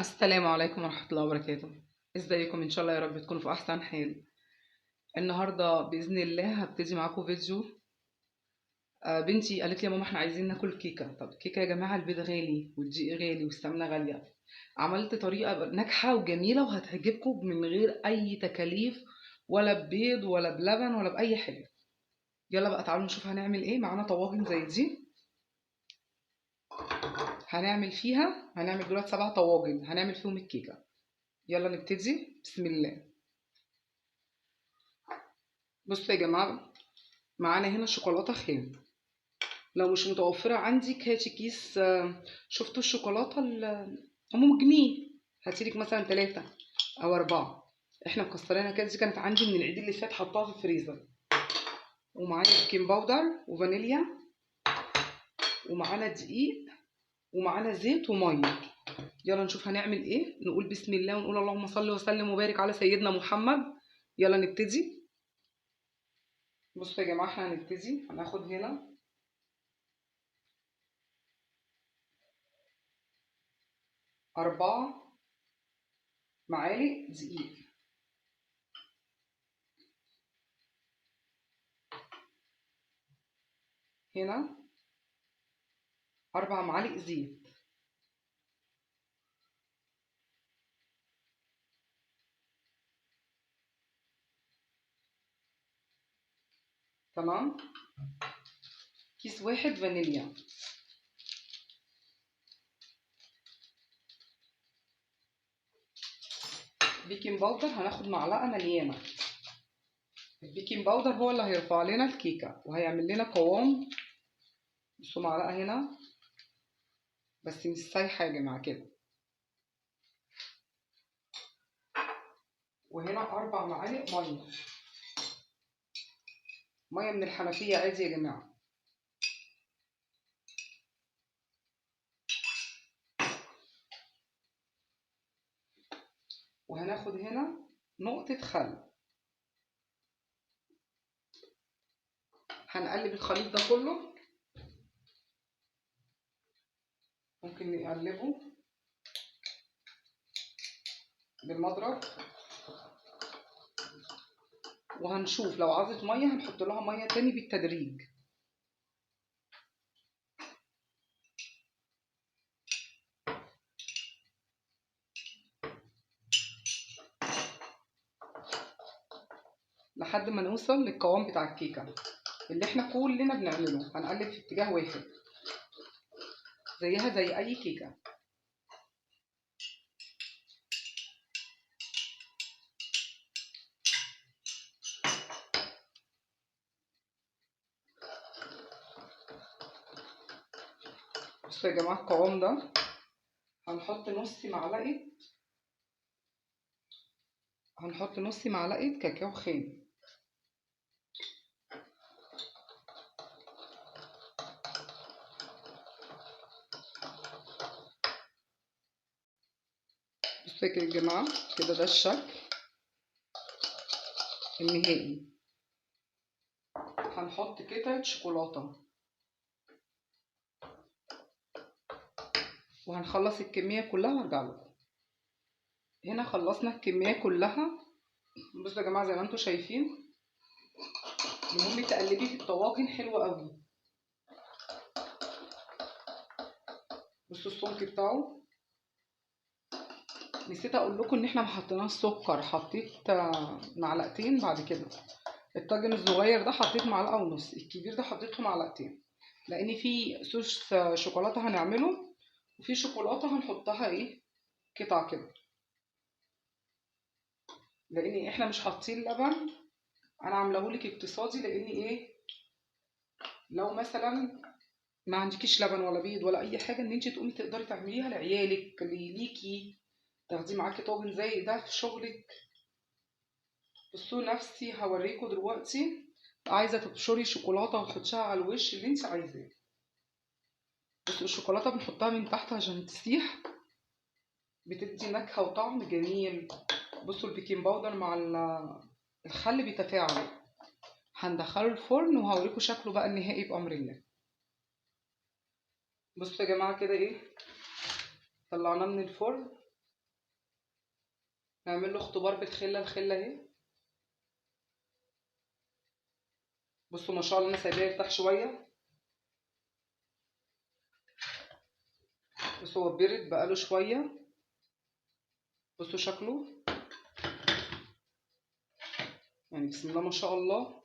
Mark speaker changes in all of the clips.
Speaker 1: السلام عليكم ورحمة الله وبركاته. ازيكم؟ ان شاء الله يا رب تكونوا في احسن حال. النهارده باذن الله هبتدي معاكم فيديو. بنتي قالت لي يا ماما احنا عايزين ناكل كيكة. طب كيكة يا جماعة، البيض غالي والدقيق غالي والسمنه غالية. عملت طريقه ناجحة وجميلة وهتعجبكم من غير اي تكاليف، ولا ببيض ولا بلبن ولا باي حاجة. يلا بقى تعالوا نشوف هنعمل ايه. معانا طواجن زي دي هنعمل فيها، هنعمل دلوقتي 7 طواجن هنعمل فيهم الكيكه. يلا نبتدي بسم الله. بصوا يا جماعة، معانا هنا شوكولاتة خام. لو مش متوفرة عندك هاتي كيس. شفتوا الشوكولاتة ام جنيه، هاتيلك مثلا 3 او 4. احنا مكسرينها كده، دي كانت عندي من العيد اللي فات، حطاها في الفريزر. ومعانا baking powder وفانيليا، ومعانا دقيق، ومعانا زيت ومية. يلا نشوف هنعمل ايه. نقول بسم الله ونقول اللهم صل وسلم وبارك على سيدنا محمد. يلا نبتدي. بصوا يا جماعة، احنا هنبتدي. هناخد هنا 4 معالق دقيق، هنا 4 معالق زيت، تمام، كيس 1 فانيليا، baking powder هناخد معلقه مليانة. ال baking powder هو اللي هيرفع لنا الكيكه وهيعمل لنا قوام. بصوا معلقه هنا بس مش سايحه يا جماعة كده. وهنا 4 معالق مية، مية من الحنفية عادي يا جماعة. وهناخد هنا نقطة خل. هنقلب الخليط ده كله، ممكن نقلبه بالمضرب، وهنشوف لو عايزة مية هنحط لها مية تاني بالتدريج. لحد ما نوصل للقوام بتاع الكيكة اللي احنا كلنا بنعمله. هنقلب في اتجاه واحد زيها زي اي كيكة. بصوا يا جماعة القوام ده، هنحط نص معلقة، هنحط نص معلقة كاكاو خام. بصوا كده يا جماعة، كده ده الشكل النهائي. هنحط قطعة شوكولاتة وهنخلص الكمية كلها وارجع لكم. هنا خلصنا الكمية كلها. بصوا يا جماعة زي ما انتم شايفين، المهم تقلبي في الطواجن حلو قوي. بصوا السمك بتاعه. نسيت اقول لكم ان احنا ما حطيناش سكر، حطيت معلقتين. بعد كده الطاجن الصغير ده حطيت معلقه ونص، الكبير ده حطيته معلقتين، لان في صوص شوكولاتة هنعمله وفي شوكولاتة هنحطها ايه قطع كده، لان احنا مش حاطين لبن. انا عاملهولك اقتصادي، لان ايه لو مثلا ما عندكيش لبن ولا بيض ولا اي حاجة، ان انت تقومي تقدري تعمليها لعيالك ليكي، تاخديه معاكي طاجن زي ده في شغلك. بصوا نفسي هوريكم دلوقتي. عايزه تبشري شوكولاتة وتحطيها على الوش اللي انت عايزاه. بصوا الشوكولاتة بنحطها من تحت عشان تسيح، بتدي نكهة وطعم جميل. بصوا ال baking powder مع الخل بيتفاعلوا. هندخله الفرن وهوريكم شكله بقى النهائي بامر الله. بصوا يا جماعة كده ايه، طلعناه من الفرن. نعمل له اختبار بالخله. الخلة اهي، بصوا ما شاء الله، انا سايباه يرتاح شوية. بصوا هو برد بقاله شوية، بصوا شكله يعني بسم الله ما شاء الله،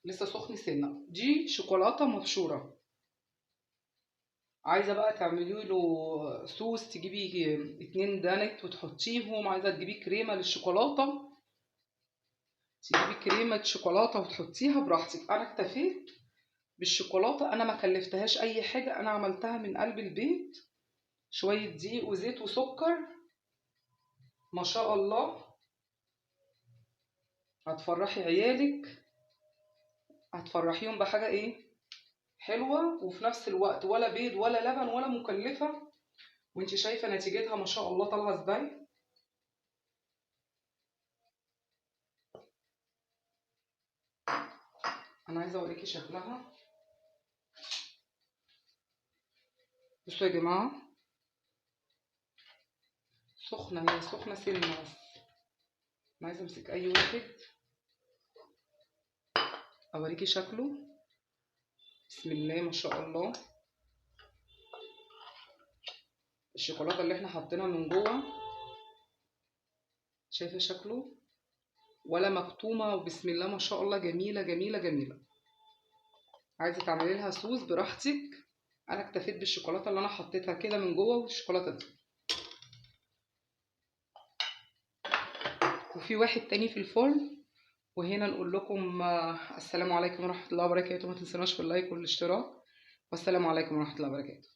Speaker 1: لسه سخن سنة. دي شوكولاتة مبشوره. عايزه بقى تعملي له صوص، تجيبي 2 دانت وتحطيهم. عايزه تجيبي كريمة للشوكولاته، تجيبي كريمة شوكولاتة وتحطيها براحتك. انا اكتفيت بالشوكولاته، انا ما كلفتهاش اي حاجة، انا عملتها من قلب البيت، شوية دقيق وزيت وسكر. ما شاء الله هتفرحي عيالك، هتفرحيهم بحاجة ايه حلوة، وفي نفس الوقت ولا بيض ولا لبن ولا مكلفة، وانت شايفه نتيجتها ما شاء الله طالعه ازاي. انا عايزه اوريكي شكلها. بصوا يا جماعة، سخنة، هي سخنة سنة بس. انا عايزه امسك اي واحد اوريكي شكله. بسم الله ما شاء الله. الشوكولاتة اللي احنا حاطينها من جوه، شايفه شكله؟ ولا مكتومة، وبسم الله ما شاء الله جميلة جميلة جميلة. عايزه تعملي لها صوص براحتك. انا اكتفيت بالشوكولاته اللي انا حطيتها كده من جوه والشوكولاته دي. وفي واحد تاني في الفرن. وهنا نقول لكم السلام عليكم ورحمة الله وبركاته. ما تنسوناش في اللايك والاشتراك، والسلام عليكم ورحمة الله وبركاته.